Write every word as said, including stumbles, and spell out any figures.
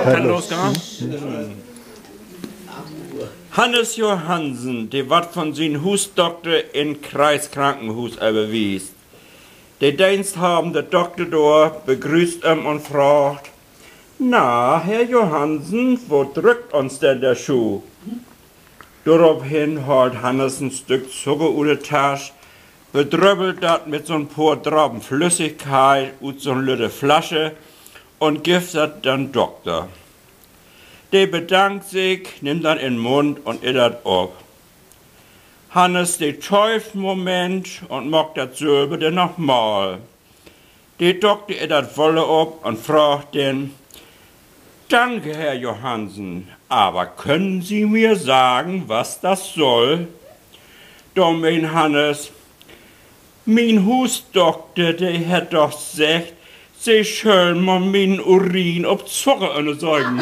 Kann losgahn. Hannes Johansen, de warrt von sien Huusdokter in't Kreiskrankenhuus överwiest. De deensthabende Dokter dor begrüßt em un fraagt: Na, Herr Johansen, wo drückt uns denn der Schuh? Dorophen haalt Hannes en Stück Zucker ut de Tasch, bedröppelt dat mit so'n poor Drapen Flüssigkeit ut so'n lütte Flasche un gifft dat den Dokter. De bedankt sik, nimmt dat in'n Mund un itt dat op. Hannes, de töövt en Moment un maakt dat sülve denn nochmal. De Dokter itt dat woller op un fraagt denn: Danke, Herr Johansen, aber können Sie mir sagen, was das soll? Dor meen Hannes: Mien Huusdokter, de hett doch seggt, Se schöllt mal mienen Urin op Zucker ünnersöken.